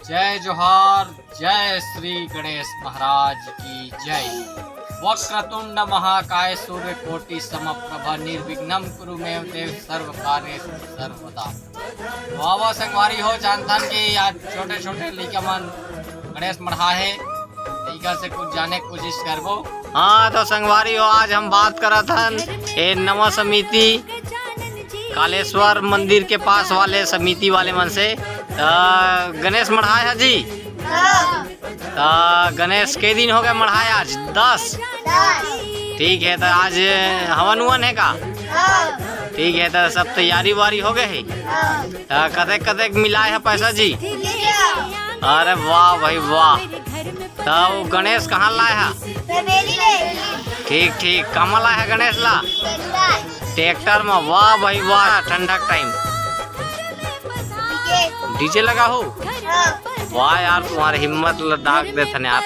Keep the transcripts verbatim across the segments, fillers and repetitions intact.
जय जोहार, जय श्री गणेश महाराज की जय। वक्रतुंड महाकाय सूर्यकोटि समप्रभ निर्विघ्नं कुरु मे देव सर्व कार्येषु सर्वदा। वाह वाह संगवारी हो, जानथन कि आज छोटे छोटे लइका मन गणेश मढ़ा हे, लइका से कुछ जाने के कोशिश करबो। हाँ तो संगवारी हो, आज हम बात करत हन ए नवा समिति कालेश्वर मंदिर के पास वाले समिति वाले मन से। अ, गणेश मढ़ाए है जी? त गणेश के दिन हो गए मढ़ाए आज? दस। ठीक है, त आज हवन उवन है का? ठीक है, त सब तैयारी वारी हो गए है? त कतेक कतेक मिलाए है पैसा जी? अरे वाह भाई वाह। त वो गणेश कहाँ लाए है? ठीक ठीक, कामा लाए है गणेश ला? ट्रैक्टर में। वाह भाई वाह, ठंडा के टाइम डीजे लगा हो। वाह यार, तुम्हारे हिम्मत ल डाक देथन यार।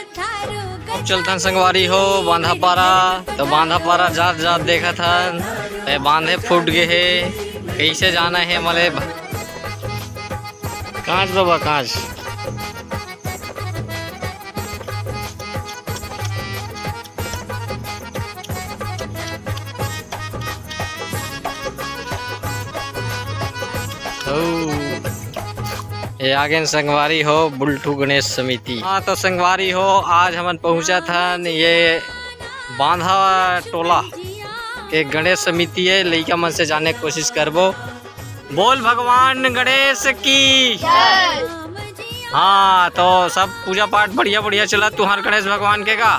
अब चलथन संगवारी हो बांधा पारा। तो बांधा पारा जात जात देखत हन, ते बांधे फूट गे हे। कैसे जाना है मले भ-, कांच बाबा कांच। ओ, ये आगे संगवारी हो बुल्टू गणेश समिति। हाँ तो संगवारी हो, आज हमन पहुँचत हन ये बांधा टोला के गणेश समिति है, लइका मन से जाने के कोशिश करबो। बोल भगवान गणेश की। हाँ तो सब पूजा पाठ बढ़िया बढ़िया चला तुहार गणेश भगवान के का?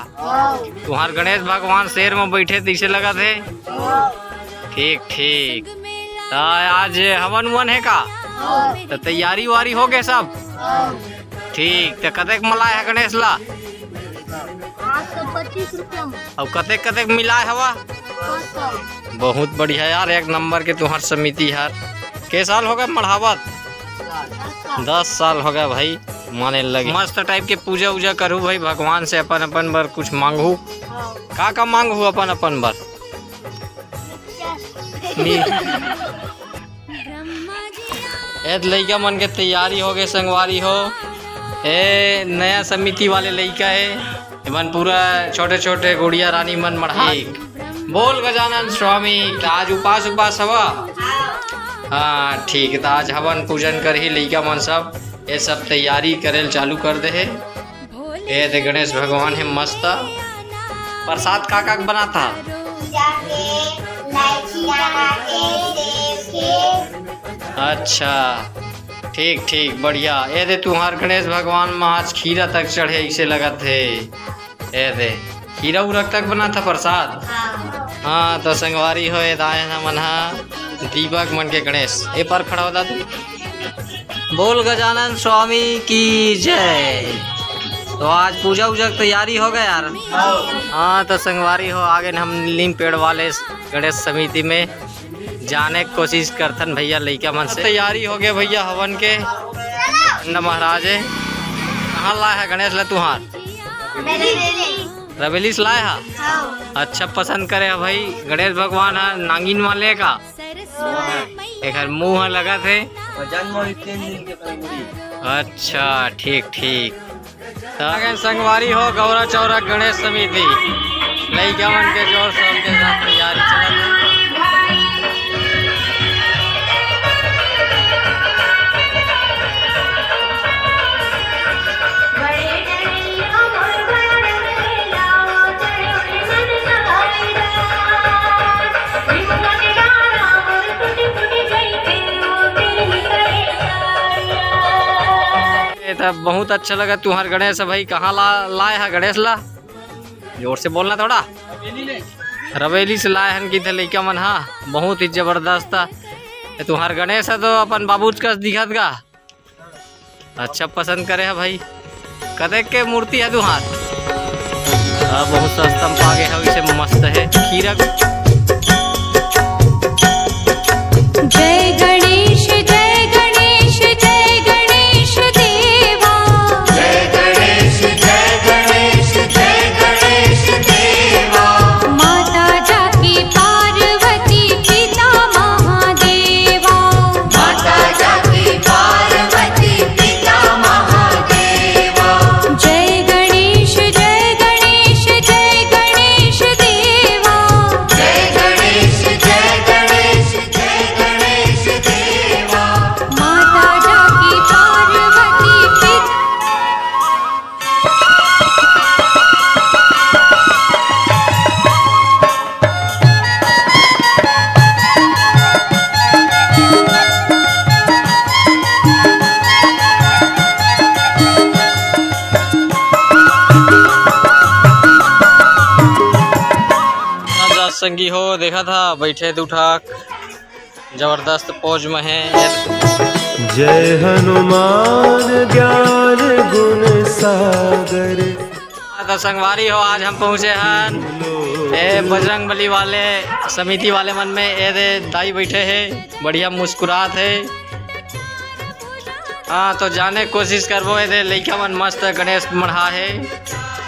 तुहार गणेश भगवान शेर में बैठे तैसे लगत है। ठीक ठीक। त आज हवन उवन है का? त तैयारी वारी हो गए सब? ठीक। त कतेक मलाए है गणेश ला? पाँच सौ पच्चीस रुपया में। अब कतेक कतेक मिलाए हवा? पाँच सौ। बहुत बढ़िया यार, एक नंबर के तुहार समिति हर। के साल हो गए मढ़ावत? दस साल हो गए भाई। माने लगे मस्त टाइप के पूजा उजा करू भाई, भगवान से अपन अपन बर कुछ मांगू। का का मांगू अपन अपन बर? ए लइका मन के तैयारी हो गए संगवारी हो। ए नया समिति वाले लइका है, एमन पूरा छोटे छोटे गुड़िया रानी मन मढ़ा। बोल गजानन स्वामी, त आज उपास उपास हवा? हाँ ठीक, त आज हवन पूजन करही लइका मन सब। ये सब तैयारी करेल चालू कर दे हे। ए दे गणेश भगवान हे मस्त। प्रसाद का का बनाथा? अच्छा ठीक ठीक बढ़िया। ए दे तुहार गणेश भगवान म आज खीरा तक चढ़े ऐसे लगत हे। ए दे खीरा उरक तक बनाथा प्रसाद। हाँ तो संगवारी हो, ए दायन हमन हा दीपक मन के गणेश ए पर खड़ा होता तू। बोल गजानन स्वामी की जय। तो आज पूजा उजा के तैयारी हो गया यार। हाँ तो संगवारी हो, आगे हम नीम पेड़ वाले गणेश समिति में जाने के कोशिश करथन भैया लइका मन से। तैयारी हो गया भैया हवन के। न महाराज है, कहाँ लाए है गणेश ला तुहार? रबेली से लाए हा? अच्छा पसंद करे हा भाई। गणेश भगवान हा नांगिन वाले का? एकर मुंह हा लगत हे। अच्छा ठीक ठीक। त संगवारी हो गौरा चौरा गणेश समिति लइका मन के जोर शोर के साथ तैयारी चलत हे। ये तो बहुत अच्छा लगा तुम्हार गणेश भाई। कहाँ ला लाए हा गणेश ला? जोर से बोलना थोड़ा। रबेली से लाए हन की थे लइका मन हा, बहुत ही जबरदस्त। ये तुम्हार गणेश है तो अपन बाबूज कस दिखत गा। अच्छा पसंद करे है भाई। कतेक के मूर्ति है तुहार? हाँ, बहुत सस्ता में पागे है, इसे मस्त है। खीरा। जय गणेश, जय गणेश, जय गणेश देवा। जय गणेश, जय गणेश, जय गणेश देवा। माता जाकी पार्वती पिता महादेवा। माता जाकी पार्वती पिता महादेवा। संगी हो, देखा था बैठे दू ठक जबरदस्त पोज में है। जय हनुमान ज्ञान गुण सागर। तो संगवारी हो, आज हम पहुँचे हन ए बजरंग बली वाले समिति वाले मन में। ए दे दाई बैठे हे, बढ़िया मुस्कुरात हे। हाँ, तो जाने कोशिश करबो। ए दे लइका मन मस्त गणेश मढ़ा हे।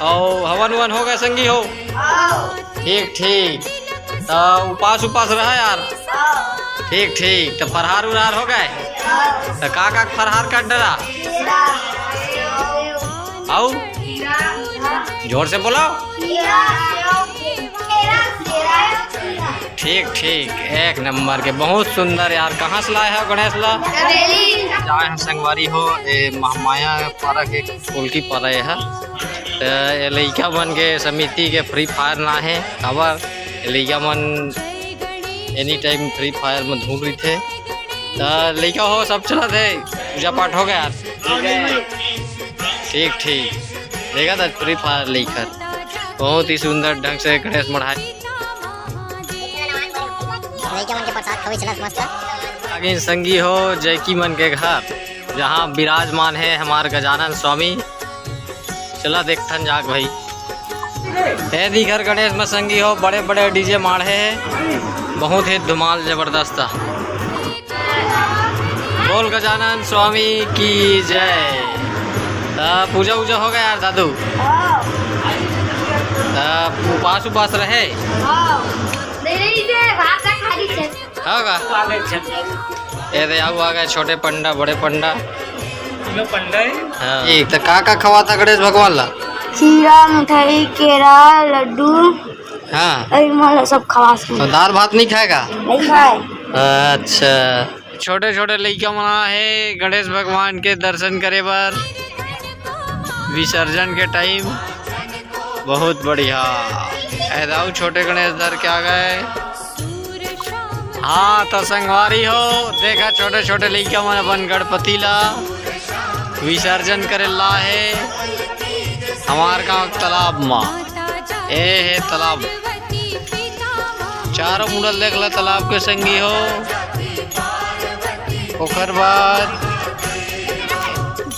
अउ हवन उवन होगे संगी हो? ठीक ठीक। तो उपास उपास रहा यार। ठीक ठीक। तो फरहार उरहार होगे? तो का का फरहार कर डरा? अउ जोर से बोलो। ठीक ठीक, एक नंबर के, बहुत सुंदर यार। कहाँ से लाए हो गणेश ला? जाए हम संगवारी हो, ए महामाया पारा के कोलकी पारा ये ह। त ए लइका मन के समिति के फ्री फायर ना हे, काबर ए लइका मन एनी टाइम फ्री फायर में धुन रहिथे। त लइका हो, सब चलत हे, पूजा पाठ होगे यार? ठीक ठीक। देखा था फ्री फायर लइका बहुत ही सुंदर ढंग से गणेश मढ़ाए। लइका मन के प्रसाद खवई चलत मस्त। आगे संगी हो जैकी मन के घर, जहाँ विराजमान हे हमार गजानन स्वामी। चला देखथन जाके भाई। ए दी घर गणेश में संगी हो, बड़े बड़े डीजे माढ़े हे, बहुत ही धमाल जबरदस्त। बोल गजानन स्वामी की जय। त पूजा उजा होगे यार दादू? त उपास उपास रहे? हाँ। नहीं, नहीं, इसे भात का खाली चल। होगा। ए दे आऊ आगे छोटे पंडा, बड़े पंडा। तीनों पंडा है। हाँ। ठीक, त का का खवाथा गणेश भगवान ला? खीरा, मिठाई, केरा, लड्डू। हाँ। अरे माला सब खवास। तो दाल भात नहीं खाएगा? नहीं खाए। अच्छा। छोटे छोटे लइका मन आए हे गणेश भगवान के दर्शन करे बर विसर्जन के टाइम। बहुत बढ़िया। ए दाऊ छोटे गणेश धर के आ गए। हाँ, त संगवारी हो, देखा छोटे छोटे लइका मन अपन गणपति ला विसर्जन करे ला हे हमार गांव के तालाब मा। ए हे तालाब, चारों मुड़ा देख ला तालाब के संगी हो। ओकर बाद